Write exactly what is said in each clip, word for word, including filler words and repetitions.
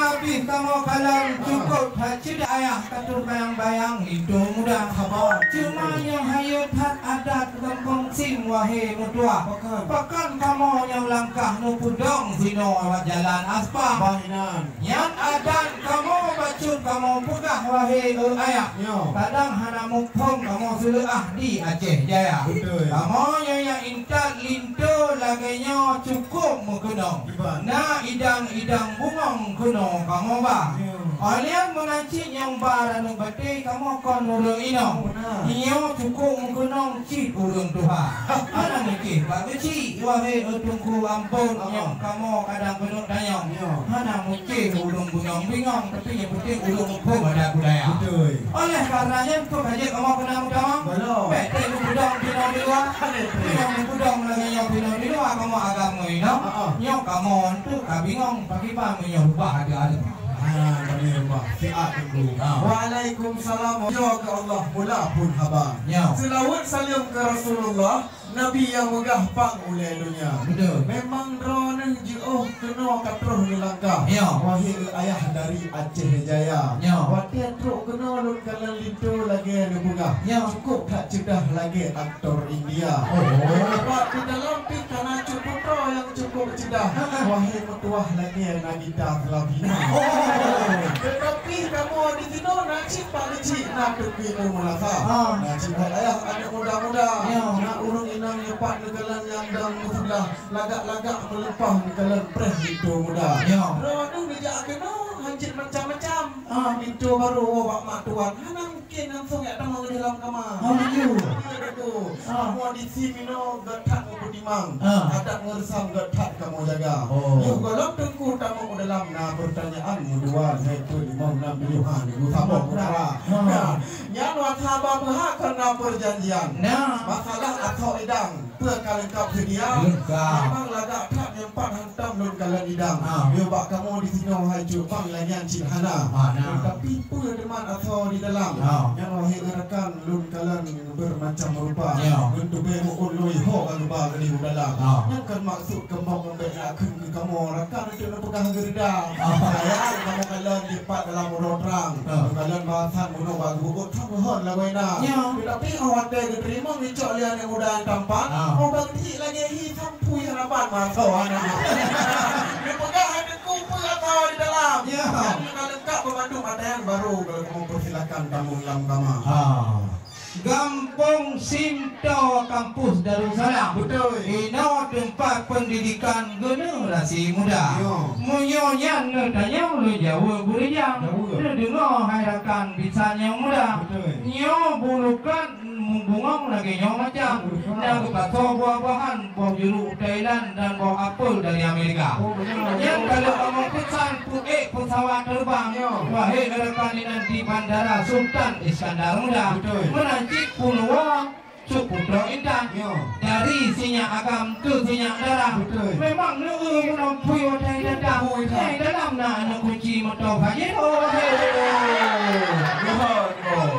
Habéh kamoe kalon, cukôp that ceudah ayah ka teubayang-bayang linto muda. Haba. Cuma nyang hayeu that adat gampông Sim, wahé meutuah. Pakon? Pakon kamoe nyang langkah neupeudong sinoe lewat jalan aspal. Bah inan. Nyan adat kamoe bacut kamoe peugah, wahé eu ayah. Nyo. Kadang hana muphom kamoe seuleuah di Aceh Jaya. Beutôi. Kamoe nyoe nyang intat linto lagèe nyoe cukôp meukeunong. Kiban. Na idang-idang bungöng keunoe kamoe ba. Nyo. Óh lheueh meunan cit nyang ba ranup batèe kamoe kon ureueng inong. Oh, beuna. Nyoe cukôp meukeunong cit ureueng tuha. Hana meucéh bak geuchik, wahé eu Teungku, ampôn, oh, nyang kamoe kadang keuneuk tanyong. Nyo. Hana meucéh ureueng bungöng-bungöng, tapi nyang penting ureueng muphom adat budaya. Beutôi. Oleh karena nyan, peue ka jeuet kamoe keunan meutamong? Belum. Bèk teuh meupeudong pinoe di luwa. Aduh. Pinoe meupeudong lagèe nyoe pinoe di luwa, kamoe agam ngon inong. Ha, ha. Nyoe kamoe enteuk ka bingong, pakriban meunyoe rubah adat-adat. Ah, kami rubah. Siat Teungku. Ah. Waalaikumsalam. Yo ke Allah, mula phôn haba. Nyo. Seulaweuet saleuem keu Rasulullah, Nabi nyang meugah pang ulèe donya. Beutôi. Memang droeneuh jiôh keunoe ka troh neulangkah. Nyo. Wahé eu ayah dari Aceh Jaya. Nyo. Watèe trôk keunoe lôn kalon linto lagèe neupeugah. Nyo. Cukôp that ceudah lagèe aktor India. Oh. Bak di dalam pih ka na cut putroe nyang cukôp ceudah. Wahé meutuah lagèe Nagita Slavina. Oh. Teutapi kamoe di sinoe na cit pak keuchik, na Teungku Meulasa. Ah. Na cit ayah aneuk muda-muda. Ya. Na ureueng inong nyang pat neukalon nyang dang meuseulah, lagak-lagak meuleupah neukalon preh linto muda. Ya. Droeneuh neujak keunoe hanjeuet macam-macam. Ah. Linto barô woe bak mak tuan. Hana Kén langsung jak tamong di dalam kama. Oh, iya. Iya, Teungku. Ah. Kamoe di sinoe göt that meupeutimang. Ah. Adat ngon reusam göt that kamoe jaga. Oh. Yoh gohlom Teungku tamong u dalam, na peurtanyaan meudua, lhèe, peuet, limong, nam, tujoh, ha, Teungku saboh peukara. Ah. Nah, nyan watèe haba meuhah kon na peurjanjian. Nah. Masalah asoe idang. Peue ka leungkap seudia? Leungkap. Memang lagak that nyang pat hantom lôn kalon idang. Ha. Yoh bak kamoe di sinoe hai cut bang lagèe nyan cit hana. Hana. Tapi peue teuma asoe di dalam? Ha. Nyan wahé rakan lôn kalon bermacam rupa. Ya. Lôn tubé meu'un lôn ho ka geuba geude u dalam. Ha. Nyan kon maksud keumbang lôn bèk nakheun keu kamoe rakan untuk neupeugah geurida. Ha. Sayang kamoe kalon di pat dalam uroe trang. Ha. Lôn kalon bahasan bunoe bak geubuet Mohon lagoina. Ya. Tetapi 'oh watèe geuteurimong geucok lé aneuk muda nyang tampan, ah, 'oh bak geuchik lagèe hi sampui hana ban mantong hana. Geupeugah hai Teungku peue ata di dalam. Ya. Nyan ka leungkap beubandum, ata nyan baru kalau kamoe persilakan tamu lam kama. Ha. Gampông Simto Kampus Darussalam. Beutôi. Inoe teumpat pendidikan generasi muda. Ya. Meunyoe nyan neutanyong lôn jaweueb beurijang. Jaweueb. Neudeungoe hai rakan bisan nyang muda. Beutôi. Nyoe bulukan bungöng lagèe nyoe macam. Bulukan. Na geupasoe buah-buahan, boh jeruk Thailand dan boh apel dari Amerika. Oh, benar. Nyan ka lheueh kamoe peusan peuék peusawat terbang. Ya. Wahé rakan inan di Bandara Sultan Iskandar Muda. Beutôi. Meunan cit peunoh Cut Putroe Intan. Yo. Dari sinyak agam keu sinyak dara. Beutôi. Memang neu-eu meunan pui watèe datang. Pui datang. Eh, dalam na aneuk kunci moto Pajero. Yo, yo.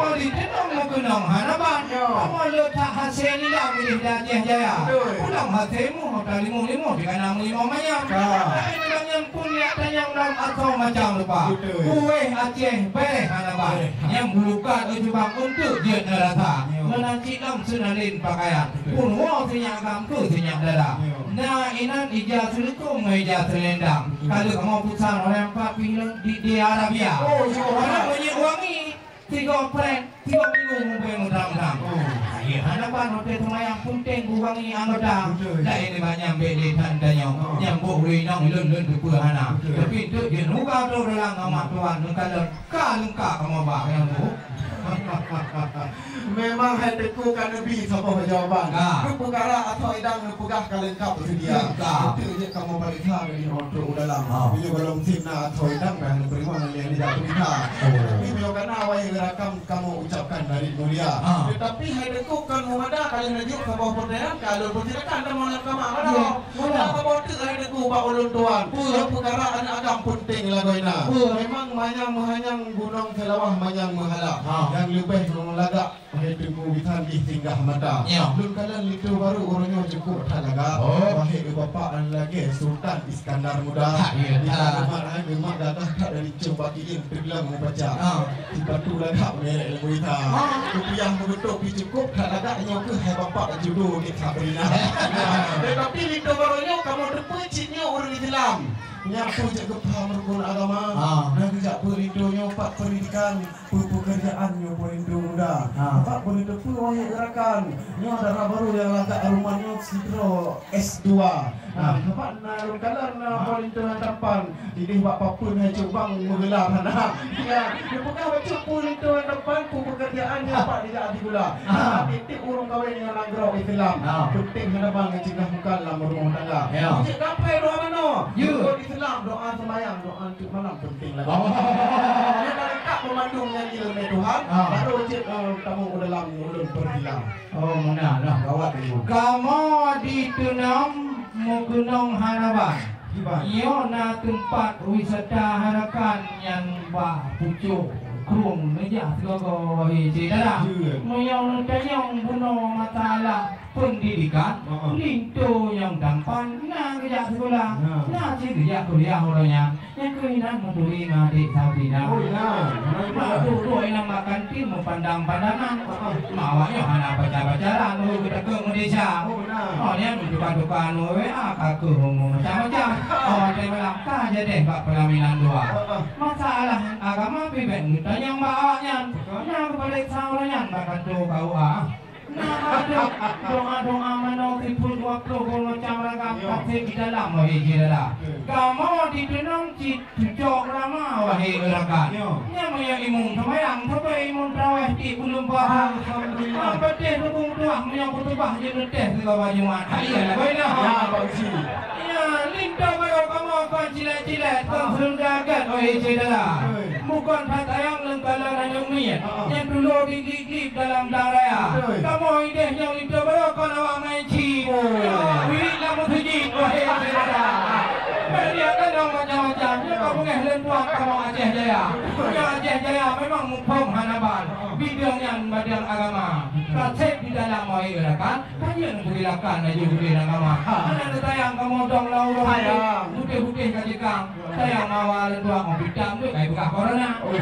Oh, di tenong meukeunong hana ban. Yo. Kamoe le that hasé nidang milih di Aceh Jaya. Beutôi. Pulang hasé mu, mata limong-limong, di kanan limong manyam. Ka. Laén nyan pun yak tanyong lam asoe macam rupa. Beutôi. Kueh Aceh bereh hana ban. Bereh. Nyang bulukan ujubang untuk jeuet neurasa. Yo. Meunan cit lam seunalin pakaian. Beutôi. Pun woe sinyak agam keu sinyak dara. Yo. Na inan ija seuleukom ngon ija seulendang. Beutôi. Ka lheueh kamoe peusan orang empat pilihan di, di Arabia. Oh, yo. Orang banyak wangi, tiga prank, tiga minggu mungkin mudah-mudahan. Oh. Ayo, hana ban hotel semayang, penting beu wangi anggota. Beutôi. Laén banyak bek di tan tanyong. Oh. Nyang bok uri nong lun, lun tu peuhana. Beutôi. Tapi tu dia nuka tu dalam amat tuan, nuka lun. Ka leungkap kamoe ba nyang bu. Memang hai Teungku ka neubi saboh jawaban. Ka. Keu peukara asoe idang neupeugah ka leungkap seudia. Leungkap. Beutôi jeuet kamoe pareksa dari uroe trok u dalam. Ha. Meunyoe gohlom sim na asoe idang, dah neupeurima ngon nyang tidak peuriksa. Oh. Tapi meunyoe ka na, wahé rakan, kamoe ucapkan dari mulia. Ha. Tetapi hai Teungku kon meumada ka lheueh neujok saboh peurtanyaan, ka lôn peusilakan kamoe lam kama. Mada. Ya, mada. Dah saboh teuk hai Teungku. Pak ulôn tuan, peue peukara aneuk agam peunteng lagoina. Peue? Memang manyang meuhanyang gunong Seulawah manyang meuhala. Ha. Nyang leubeh ngon lagak hai Teungku Bisan jih singgah mata. Ya. Lôn kalon linto barô uroe nyoe cukôp that lagak. Oh. Wahé bapak nyang lagèe Sultan Iskandar Muda. Ha, iya, ha. Di dalam mak, hai, mak gagah that dari Cuba Kiin teugleng meubaca. Ah. Sipatu lagak merek lembu hitam. Ah. Rupiah meugeutôk pih cukôp that lagak nyoe keuh hai bapak judo di Sabrina. Tetapi linto barô nyoe kamoe teupeue cit nyoe ureueng Islam. Nyan peue jak geupaham rukon agama. Ah. Dan geujak peue linto nyoe pat pendidikan, peue pekerjaan nyoe peue linto muda. Ah. Pat peue linto peue wahé rakan. Nyoe dara barô nyang lagak ruman nyoe sidroe S dua. Ah, sabab na lôn kalon na, ah, poh linto nyang tampan. Idéh bak papeuen hai cubang meugeula hana. Ya, geupeugah bacut peue linto nyang tampan, peue peukeurjaan nyang, ah, pat dijak digula. Ah. Tapi tiep ureueng kawén ngon nanggroe Islam. Ah. Peunteng hana ban geuceugah muka lam rumoh tangga. Ya. Cit kapai doa manoe. Ya. Rukon Islam, doa seumayang, doa tiep malam peunteng lagèe. Oh. Nyan ka leungkap meumandum nyan ileumèe Tuhan, ah, baru cit, eh, tamong u dalam ulôn peusilang. Oh, meunan lah, gawat tu. Kamoe di Teunam meukeunong hana ban. Kiban. Nyoe na teumpat wisata harakan nyang bak pucôk krueng neujak sigoe-goe, wahé syedara. Jeuet. Meunyoe neutanyong bunoe masalah pendidikan, heeh, linto nyang tampan na geujak sikula, na, na cit geujak kuliah uroe nyan. Nyang keuh inan meuturi ngon adék Sabrina. Oh, inan. Mak duek-duek inan bak kantin meupandang-pandangan. Heeh. Mak awaknyoe hana pacar-pacaran, oh, geutakeueng meudesya. Oh, inan. Oh, nyan meutuka-tuka nomor W A, ka keuh ngomong macam-macam. Oh, watèe malam ka jadeh bak peulaminan dua. Heeh. Masalah agama pih bèk neutanyong bak awaknyan. Betul. Nyan geupareksa ureueng nyan bak kantô K U A. Na, adoe, doa-doa manoe sifeuet dua ploh macam ragam, ya, ka sép di dalam, wahé syedara. Betul. Kamoe di Teunam cit cucok ulama, wahé rakan. Ya. Nyan meunyoe imum seumayang, sabe imum tarawèh di buleuen puasa. Alhamdulillah. Nyang patéh lubong tuah meunyoe khutubah jeuet neuteh sigoe Jumat. Ha, iya lah, baiklah. Ya, Pak Geuchik. Ya, linto barô kamoe kon cilet-cilet, kon, ah, surga gèt, wahé syedara. Betul. Bukon that sayang leuengkalon aneuk miet. Ah. Nyang tulo di Di dalam blang raya. Betul. Kamoe idéh nyoe linto barô kon awak main ci. Oh. Awak wirit lam meuseujid, wahé syedara. Media kandang macam-macam. Nyoe ka beungèh lôn tuan kamoe Aceh Jaya. Nyoe Aceh Jaya memang muphom hana ban. Bidang nyan bidang agama. Ka sép di dalam, wahé rakan. Ka jeuet neupeugilakan laju bidang agama. Hana neutayang kamoe dong lam ureueng putéh, putéh-putéh ka jeukang. Sayang mawa lôn tuan, oh, bintang tu, kai beukah corona. Oh.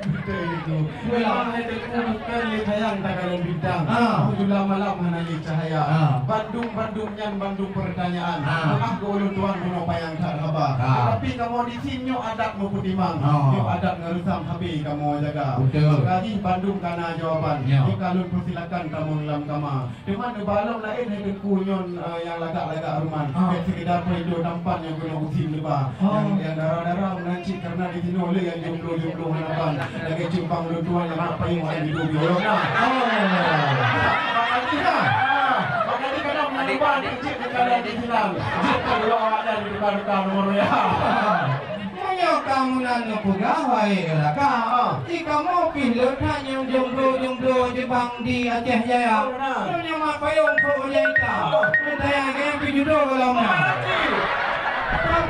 Betul itu. Memang hai Teungku bukan lé sayang takalon bintang. Ah. Jula malam hana lé cahaya. Ah. Bandum-bandum nyan bandum pertanyaan. Ah. Maaf keu ulôn tuan bunoe panyang that haba. Ah. Tetapi kamoe di sinoe adat meupeutimang. Ah. Nyoe adat ngon reusam habéh kamoe jaga. Betul. Maka jih bandum kana jawaban. Ya. Nyoe ka lôn peusilakan tamong lam kama. Teuma neuba lom laén hai Teungku nyoe, eh, nyang lagak-lagak ruman. Ah. Bèk sekedar peulinto tampan nyang keuneuk usim neuba. Ah. Nyang, nyang dara-dara meunan cit karena di sinoe lé nyang jomblo-jomblo hana ban. Lagèe cit bang ulôn tuan nyang mat payong hai bidu-bidu lom na. Oh. Makajih na. Ah, makajih kadang meunan ban cit keukalon di sinan. Cit ka dua awak dan di tukar-tukar nomor ya. Meunyoe ka meunan neupeugah, wahé rakan, ah, di kamoe pih le that nyang jomblo-jomblo jibang di Aceh Jaya. Oh, na. Nyoe nyang mat payong keu ujang itam. Ah. Nyoe tayang gaya pih judo golom na. Dan,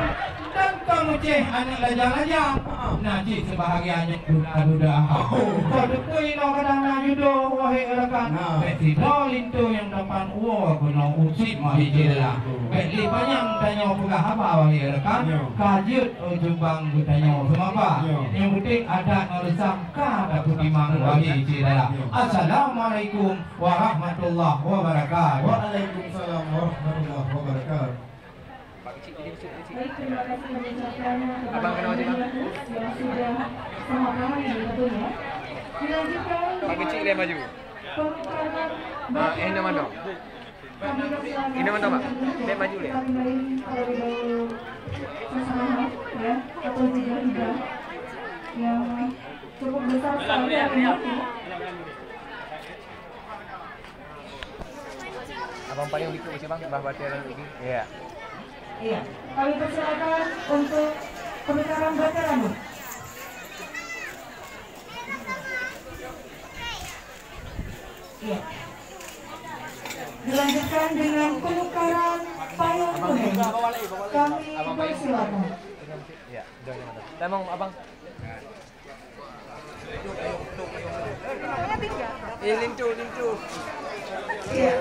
dan ka meucéh aneuk lajang-lajang. Ah. Na cit seubahagian nyang duda-duda. Oh. Ka teupeue inoe kadang na judo, wahé rakan. Na. Bèk sidroe linto nyang dapan uwoe keunoe usit mah hijrah. Bèk lé panyang tanyoe peugah haba, wahé rakan. Ya. Ka jeuet, oh, jumbang geutanyoe seumapa. Ya. Nyang penting adat ngon reusam ka tapeutimang, ya, wahé syedara. Ya. Assalamualaikum warahmatullahi wabarakatuh. Waalaikumsalam warahmatullahi wabarakatuh. Baik, terima kasih kami ucapkan kepada Abang kena wajib, Bang. Yang sudah sama kami tentunya. Dilanjutkan. Pak Kecil dia maju. Penukaran. Ah, eh, nama dong. Ini mana, Pak? Baik, maju, ya. Yang cukup besar sekali hari ini. Abang payung dikit, Bang, bah batai lagi. Iya. Iya. Kami persilakan untuk penukaran batai rambut. Iya. Dilanjutkan dengan penukaran Kami persilakan. Ya, udah, udah, udah. Tamong, abang. Eh, lintu, lintu. Ya.